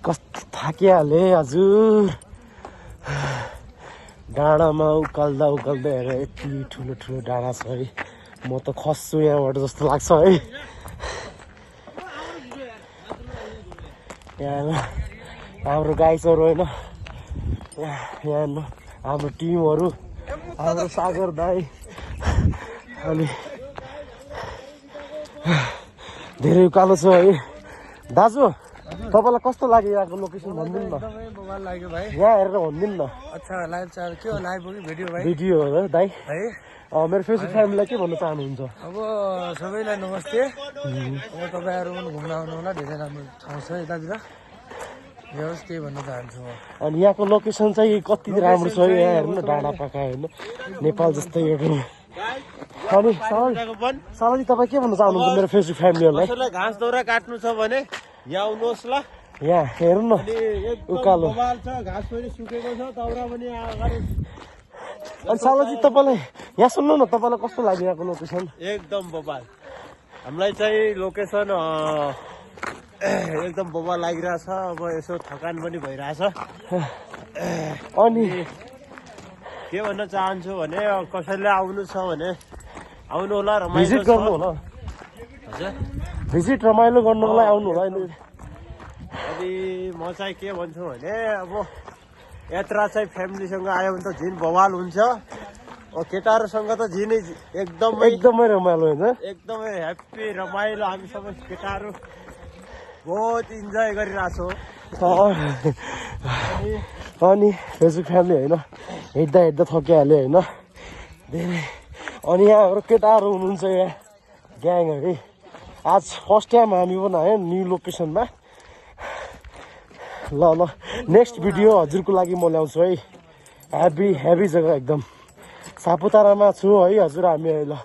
कस्तो थाकिहाले हजुर डाँडामा उकाल्दा उकाल्दै हेर यति ठुलो ठुलो डाँडा छ है म त खस्छु यहाँबाट जस्तो लाग्छ है यहाँ हाम्रो गाई चरो होइन यहाँ हाम्रो टिमहरू हाम्रो सागर दाई अनि धेरै उकालो छ है दाजु तपाईँलाई कस्तो लाग्यो यहाँको लोकेसन भनिदिनु न मोबाइल लाग्यो भाइ यहाँ हेरेर भनिदिनु न अच्छा लाइभ चाल के हो लाइभ हो कि भिडियो भाइ भिडियो हो र दाई है मेरो फेसबुक फ्यामिलीलाई के भन्न चाहनुहुन्छ अब सबैलाई नमस्ते अब तपाईँहरू पनि घुम्न आउनु होला धेरै राम्रो ठाउँ छ यतातिर यो होस् त्यही भन्न चाहन्छु म अनि यहाँको लोकेसन चाहिँ कति राम्रो छ यहाँ हेर्नु न डाँडा पाका होइन नेपाल जस्तै एउटा अनि सालाजी तपाईँ के भन्न चाहनुहुन्छ मेरो फेसबुक फ्यामिलीहरूलाई घाँस दाउरा काट्नु छ भने यहाँ आउनुहोस् ल यहाँ हेर्नु न उकालो घाँस पनि सुकेको छ दाउरा पनि अगाडि अनि सालाजी तपाईँलाई यहाँ सुन्नु न तपाईँलाई कस्तो लाग्यो यहाँको लोकेसन एकदम बबाल हामीलाई चाहिँ लोकेसन एकदम बबाल लागिरहेछ अब यसो थकान पनि भइरहेछ अनि के भन्न चाहन्छु भने कसैले आउनु छ भने आउनु होला भिजिट गर्नु होला हजुर भिजिट रमाइलो गर्नुलाई आउनु होला अनि म चाहिँ के भन्छु भने अब यात्रा चाहिँ फ्यामिलीसँग आयो भने त झिन बवाल हुन्छ केटाहरूसँग त झिनै एकदमै रमाइलो होइन एकदमै ह्याप्पी रमाइलो हामी सबै केटाहरू बहुत इन्जोय गरिरहेछौँ अनि फेसबुक फ्यामिली होइन हिँड्दा हिँड्दा थकिहाल्यो होइन धेरै अनि यहाँ हाम्रो केटाहरू हुनुहुन्छ यहाँ ग्याङहरू आज फर्स्ट टाइम हामी पनि आयो न्यू लोकेसनमा ल नेक्स्ट भिडियो हजुरको लागि म ल्याउँछु है हेभी जग्गा एकदम सापुतारामा छु है हजुर हामी अहिले